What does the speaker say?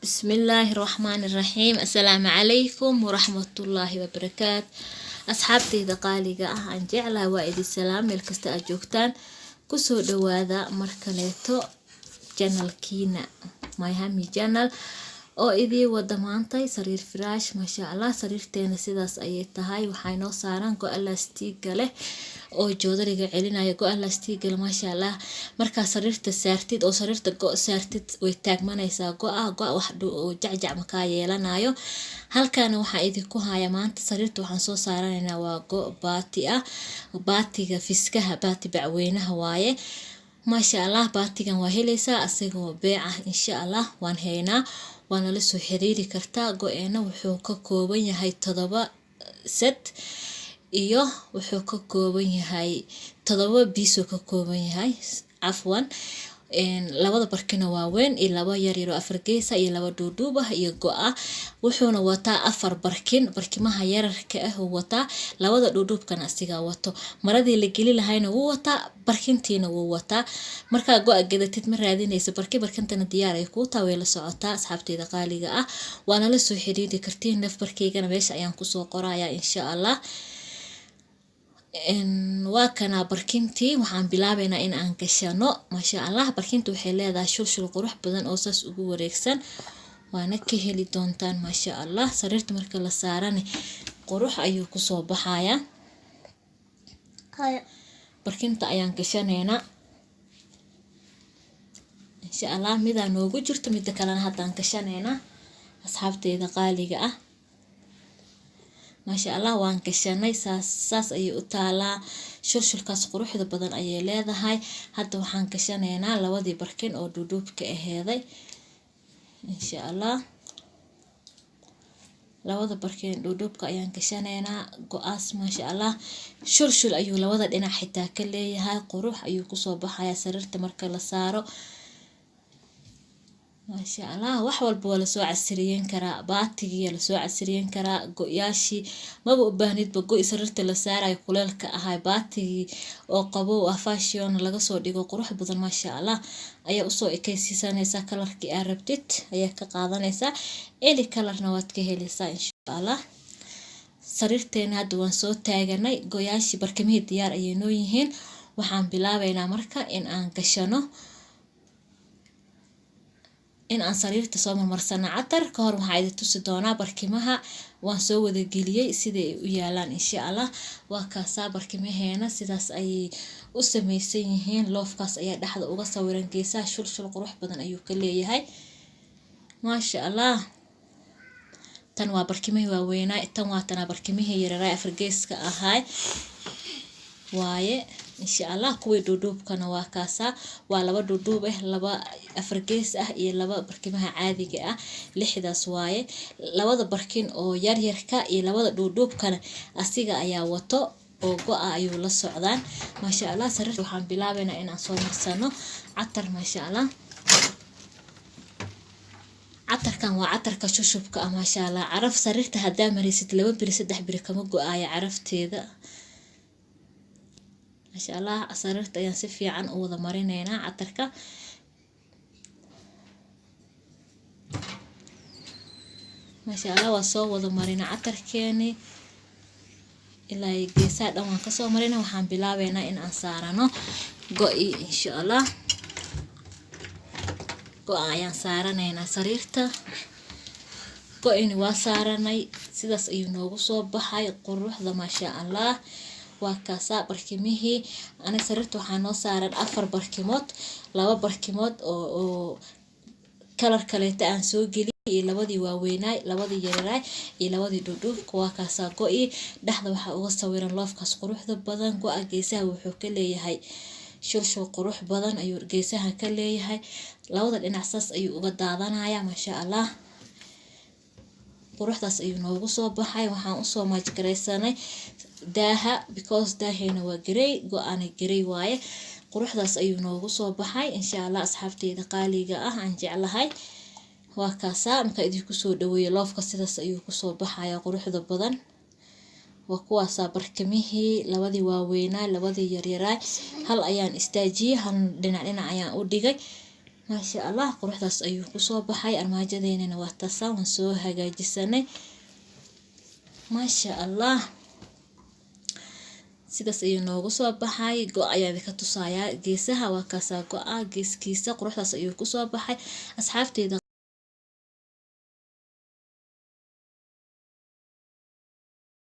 Bismillaahi Raxmaani Raxiim. Assalaamu calaykum waraxmatullaahi wabarakaat. Asxaabtayda qaaliga ah aan jeclahay, waa idin salaam meel kasta aad joogtaan. Kusoo dhawaada mar kaleeto channelkiina Myhami Channel oo idii wada maantay sariir firaash. Maasha Allah, sariirteena sidaas ayay tahay. Waxaa inoo saaran go' laastiga leh oo joodariga celinaya. Go' laastiga leh, maasha Allah, markaa sariirta saartid oo sariirta go' saartid, way taagmanaysaa go-a go' wax oo jacjac makaa yeelanayo. Halkaana waxaa idinku haya maanta sariirta waxaan soo saaranaynaa waa go' baati ah, baatiga fiskaha, baati bacweynaha waaye. Maasha Allah, baatigan waa helaysaa asagoo beec ah, insha Allah waan haynaa, waana la soo xiriiri kartaa. Go-eena wuxuu ka kooban yahay 7 set iyo wuxuu ka kooban yahay 7 piece oo ka kooban yahay, cafwan. Labada barkina waaweyn iyo laba yaryar oo afar geesa iyo laba dhuudhuub ah iyo go-a. Wuxuuna wataa afar barkin, barkimaha yararka ah uu wataa, labada dhuudhuubkana asigaa wato. Maradii la geli lahayna wuu wataa, barkintiina wuu wataa. Markaa go-a gadatid, ma raadinaysa barkin, barkintana diyaar ay kuu taa, way la socotaa. Asxaabteyda qaaliga ah, waana la soo xiriiri kartiin. Nambarkaygana meesha ayaan kusoo qorayaa, insha Allah. Waa kanaa barkintii. Waxaan bilaabeynaa in aan gashano. Maasha Allah, barkinta waxay leedahay shulshul qurux badan oo saas ugu wareegsan, waana ka heli doontaan. Maasha Allah, sariirta marka la saarani qurux ayuu kusoo baxayaa. Barkinta ayaan gashanaynaa, insha Allah. Midaa noogu jirto, mida kalena haddaan gashanaynaa, asxaabteyda qaaliga ah. Maasha Allah, waan gashanay. Saas saas ayay u taalaa, shulshulkaas quruxda badan ayay leedahay. Hadda waxaan gashanaynaa labadii barkin oo dhuudhuubka aheeday, insha Allah. Labada barkin dhuudhuubka ayaan gashanaynaa. Go-aas, maasha Allah, shulshul ayuu labada dhinac xitaa ka leeyahay. Qurux ayuu kusoo baxayaa sariirta marka la saaro. Maasha Allah, wax walba waa lasoo casriyeyn karaa. Baatigii lasoo casriyeyn karaa, go-yaashii maba u baahnidba go-i sariirta la saarayo kuleelka ahay. Baatigii oo qabow ah, fashion laga soo dhigo, qurux badan, maasha Allah, ayaa usoo ekeysiisanaysaa. Colorkii aad rabtid ayaa ka qaadanaysaa, eli colorna waad ka helaysaa, insha Allah. Sariirteena hadda waan soo taaganay, go-yaashii barkimihii diyaar ayay noo yihiin. Waxaan bilaabeynaa marka in aan gashano, in aan sariirta soo marmarsano catar. Ka hor waxaa idin tusi doonaa barkimaha waan soo wadageliyey siday u yaalaan, insha Allah. Waa kaasaa barkimaheena, sidaas ayay u sameysan yihiin. Lovekaas ayaa dhexda uga sawiran, geesaha shulshul qurux badan ayuu ka leeyahay, maasha Allah. Tan waa barkimihii waaweynaa, tan waa tanaa barkimihii yareeraa afar geeska ahaay waaye, insha Allah. Kuwii dhuudhuubkana waa kaasaa, waa laba dhuudhuub ah, laba afar gees ah iyo laba barkimaha caadiga ah. Lixdaas waaye. Labada barkin oo yaryarka iyo labada dhuudhuubkana asiga ayaa wato oo go-a ayuu la socdaan, maasha Allah. Sariirta waxaan bilaabeynaa inaan soo marsano catar, maasha Allah. Catarkan waa catarka shushubka ah, maasha Allah. Caraf sariirta haddaa marisid, 2 beri 3 beri kama go-aayo carafteeda, maasha Allah. Sariirta ayaan si fiican u wada marineynaa catarka. Maasha Allah, waa soo wada marina catarkeeni ilaa geesaha dhan waan kasoo marina. Waxaan bilaabeynaa in aan saarano go-i, insha Allah. Go-a ayaan saaranaynaa sariirta. Go-ini waa saaranay, sidaas ayuu noogu soo baxay quruxda, maasha Allah. Waa kaasaa barkimihii. Ani sariirta waxaa noo saaran afar barkimood, laba barkimood oo color kaleeta aan soo geliyay iyo labadii waaweynaay, labadii yaryaraay iyo labadii dhuudhuubka. Waa kaasaa go-i, dhexda waxaa uga sawiran lovekaas quruxda badan. Go-a geesaha wuxuu ka leeyahay shulshul qurux badan ayuu geesaha ka leeyahay. Labada dhinac saas ayuu uga daadanaya, maasha Allah. Quruxdaas ayuu noogu soo baxay. Waxaan usoo match garaysanay daaha because daaheyna waa grey, go-ana grey waaye. Quruxdaas ayuu noogu soo baxay, insha Allah. Asxaabteyda qaaliga ah aan jeclahay, waa kaasaa. Markaa idinku soo dhaweeyo, loveka sidaas ayuu kusoo baxaya quruxda badan. Waa kuwaasaa barkimihii, labadii waaweynaa, labadii yaryaraay. Hal ayaan istaajiyey, hal dhinac dhinac ayaan u dhigay. Maasha Allah, quruxdaas ayuu kusoo baxay. Armaajadeenana waa taasaa, waan soo hagaajisanay, maasha Allah. Sidaas ayuu noogu soo baxay. Go' ayaa idinka tusayaa geesaha, waa kaasaa go-a geeskiisa, quruxdaas ayuu kusoo baxay, asxaabteyda.